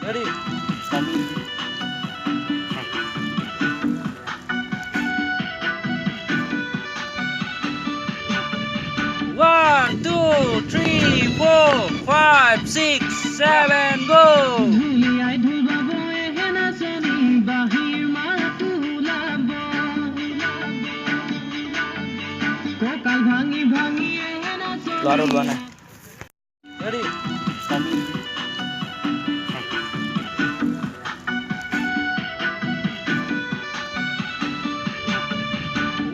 Ready. One, two, three, four, five, six, seven, go! ঢুলীয়াই ঢোল বাব এহে নাচনী বাঁহীৰ মাত ওলাব, কঁকাল ভাঙি ভাঙি এহে নাচনী। ল'ৰাটো ওলোৱা নাই। Ready.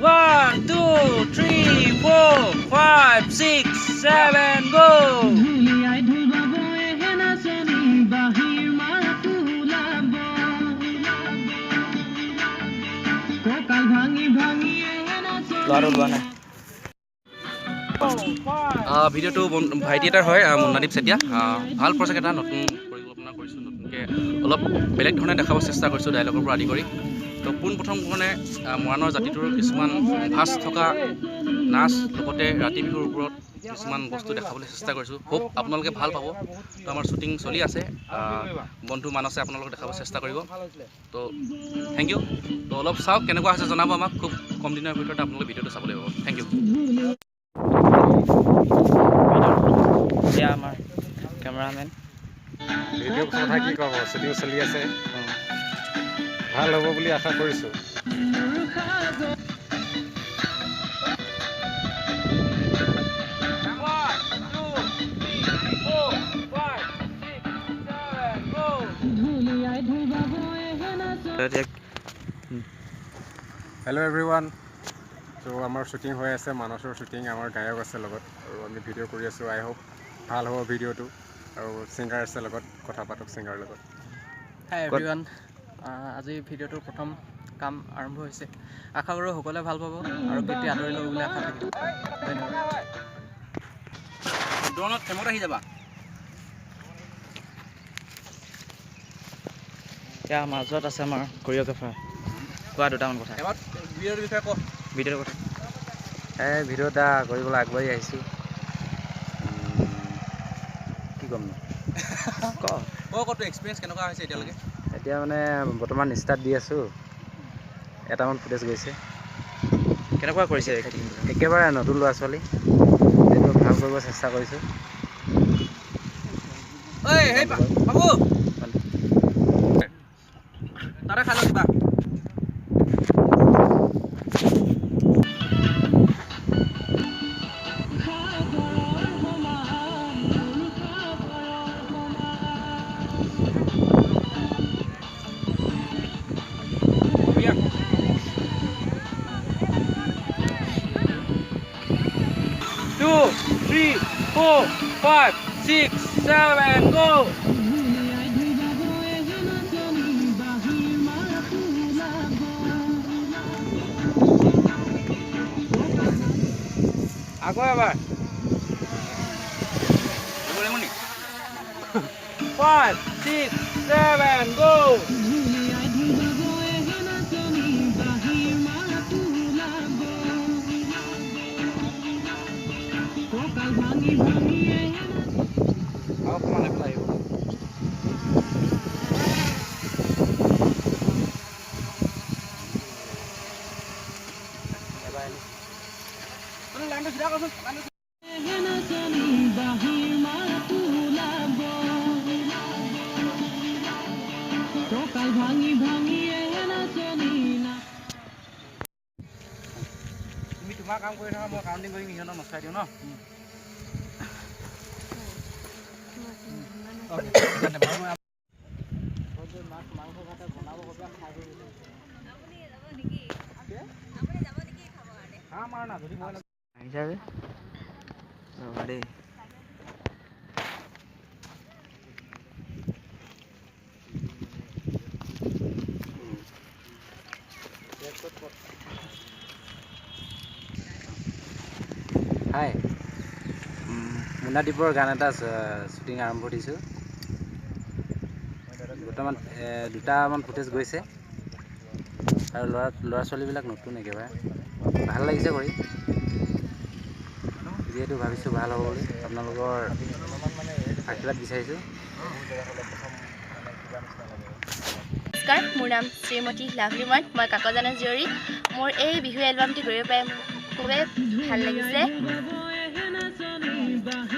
One, two, three, four, five, six, seven, go! ঢুলীয়াই ঢোল বাব এহে নাচনী বাঁহীৰ মাত ওলাব, কঁকাল ভাঙি ভাঙি এহে নাচনী। ল'ৰাটো ওলোৱা নাই। ভিডিঅ'টো ভাইটি এটাৰ হয়, মুন্নাদীপ চেতিয়া। ভাল প্ৰজেক্ট এটা নতুন পৰিকল্পনা কৰিছোঁ, নতুনকৈ অলপ বেলেগ ধৰণে দেখাব চেষ্টা কৰিছোঁ ডাইলগৰ পৰা আদি কৰি। তো পোনপ্ৰথম কাৰণে মৰাণৰ জাতিটোৰ কিছুমান ভাঁজ থকা নাচ, লগতে ৰাতি বিহুৰ ওপৰত কিছুমান বস্তু দেখাবলৈ চেষ্টা কৰিছোঁ। হোপ আপোনালোকে ভাল পাব। তো আমাৰ শ্বুটিং চলি আছে। বন্ধু মানসে আপোনালোকক দেখাব চেষ্টা কৰিব। তো thank U. তো অলপ চাওক, কেনেকুৱা হৈছে জনাব আমাক। খুব কম দিনৰ ভিতৰতে আপোনালোকে ভিডিঅ'টো চাবলৈ পাব। Thank U. এতিয়া আমাৰ কেমেৰামেন। ভিডিঅ' কথা কি ক'ব, শ্বুটিং চলি আছে, ভাল হ'ব বুলি আশা কৰিছোঁ। One, two, three, four, five, six, seven, go! ঢুলীয়াই ঢোল বাব এহে নাচনী। এতিয়া হেল্ল' এভৰিৱান। ত' আমাৰ শ্বুটিং হৈ আছে, মানসৰ শ্বুটিং। আমাৰ গায়ক আছে লগত আৰু আমি ভিডিঅ' কৰি আছোঁ। আই হোপ ভাল হ'ব ভিডিঅ'টো। আৰু ছিংগাৰ আছে লগত, কথা পাতক ছিংগাৰৰ লগত। হাই এভৰিৱান, আজি ভিডিঅ'টোৰ প্ৰথম কাম আৰম্ভ হৈছে। আশা কৰোঁ সকলোৱে ভাল পাব আৰু গীতটি আদৰি ল'ব বুলি আশা থাকিল। ধন্যবাদ। ড্ৰোনত ফ্ৰেমত আহি যাবা। এতিয়া মাজত আছে আমাৰ কৰিঅ'গ্ৰাফাৰ। কোৱা দুটামান কথা। ফ্ৰেমত ভিডিঅ'টোৰ বিষয়ে ক। ভিডিঅ'ৰ কথা। এই ভিডিঅ' এটা কৰিবলৈ আগবাঢ়ি আহিছোঁ। কি ক'ম নো? ক। ক ক, তোৰ এক্সপিৰিয়েঞ্চ কেনেকুৱা হৈছে এতিয়ালৈকে? এতিয়া মানে বৰ্তমান ষ্টাৰ্ট দি আছোঁ, এটামান ফুটেজ গৈছে। কেনেকুৱা কৰিছে এক্টিং? একেবাৰে নতুন ল'ৰা ছোৱালী, সেইটো ভাল কৰিব চেষ্টা কৰিছোঁ। ঐ সেই বাবু, তাতে খাই লওঁ কিবা। সাগৰৰ সমান মোৰ, সাগৰৰ সমান। বঢ়িয়া। Two, three, four, five, six, seven, go! ঢুলীয়াই ঢোল বাব এহে নাচনী বাঁহীৰ মাত ওলাব। আকৌ এবাৰ। কৰিব লাগিব নি? Five, six, seven, go! ঢুলীয়াই ঢোল বাব এহে নাচনী বাঁহীৰ মাত ওলাব, কঁকাল ভাঙি ভাঙি এহে নাচনী। আৰু অকণমান এইফালে আহিব। লাইনটো চিধা কৰচোন, লাইনটো। এহে নাচনী বাঁহীৰ মাত ওলাব, কঁকাল ভাঙি ভাঙি এহে নাচনী না। তুমি তোমাৰ কাম কৰি থাকা, মই কাউণ্টিং কৰিম, ইহঁতক নচাই দিওঁ ন। আহিছা যে, ৰ'বা দেই। হাই, মুন্নাদ্বীপৰ গান এটা শ্বুটিং আৰম্ভ দিছোঁ। বৰ্তমান দুটামান ফুটেজ গৈছে আৰু ল'ৰা ছোৱালীবিলাক নতুন একেবাৰে। ভাল লাগিছে কৰি, যিহেতু ভাবিছোঁ ভাল হ'ব বুলি। আপোনালোকৰ আশীৰ্বাদ বিচাৰিছোঁ। নমস্কাৰ, মোৰ নাম শ্ৰীমতী লাভলী মৰাণ, মই কাকজানৰ জীয়ৰী। মোৰ এই বিহু এলবামটি কৰিব পাই মোৰ খুবেই ভাল লাগিছে।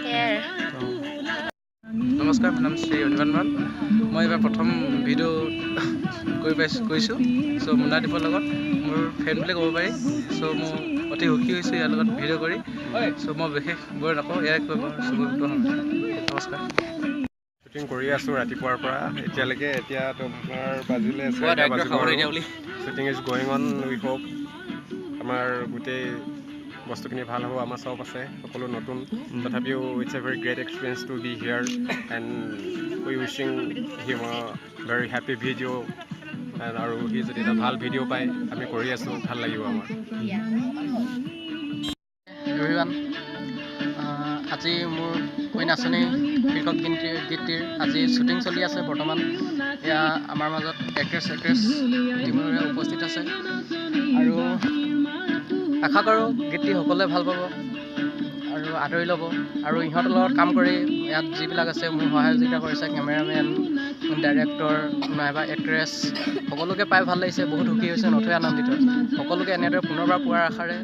সেয়াই আৰু। নমস্কাৰ, মোৰ নাম শ্ৰী অনিৰ্বাণ মৰাণ। মই এইবাৰ প্ৰথম ভিডিঅ' কৰি পাইছোঁ, কৰিছোঁ। চ' মুন্নাদ্বীপৰ লগত মোৰ ফ্ৰেণ্ড বুলি ক'ব পাৰি। চ' মই অতি সুখী হৈছোঁ ইয়াৰ লগত ভিডিঅ' কৰি। চ' মই বিশেষ বৰ নকওঁ, ইয়াক কৈ মই চবকে। নমস্কাৰ। শ্বুটিং কৰি আছোঁ ৰাতিপুৱাৰ পৰা এতিয়ালৈকে। এতিয়া তোমাৰ বাজিলে পুৱা 4টা ডাইৰেক্টৰ বাজিব। খাবলৈ আৰু দিয়া বুলি shooting is going on. We hope আমাৰ গোটেই বস্তুখিনি ভাল হ'ব। আমাৰ চব আছে, সকলো নতুন, তথাপিও it's a very great experience to be here and we wishing him a very happy video and আৰু সি যদি এটা ভাল ভিডিঅ' পায়, আমি কৰি আছোঁ, ভাল লাগিব আমাৰ। এভৰিৱান, আজি মোৰ ঐ নাচনী শীৰ্ষক গীতটিৰ আজি শ্বুটিং চলি আছে বৰ্তমান। এয়া আমাৰ মাজত এক্ট্ৰেছ এক্ট্ৰেছ ইতিমধ্যে উপস্থিত আছে আৰু আশা কৰোঁ গীতটি সকলোৱে ভাল পাব আৰু আদৰি ল'ব। আৰু ইহঁতৰ লগত কাম কৰি ইয়াত যিবিলাক আছে, মোৰ সহায় সহযোগিতা কৰিছে, কেমেৰামেন, ডাইৰেক্টৰ নাইবা এক্ট্ৰেছ, সকলোকে পাই ভাল লাগিছে, বহুত সুখী হৈছে, নথৈ আনন্দিত। সকলোকে এনেদৰে পুনৰবাৰ পোৱাৰ আশাৰে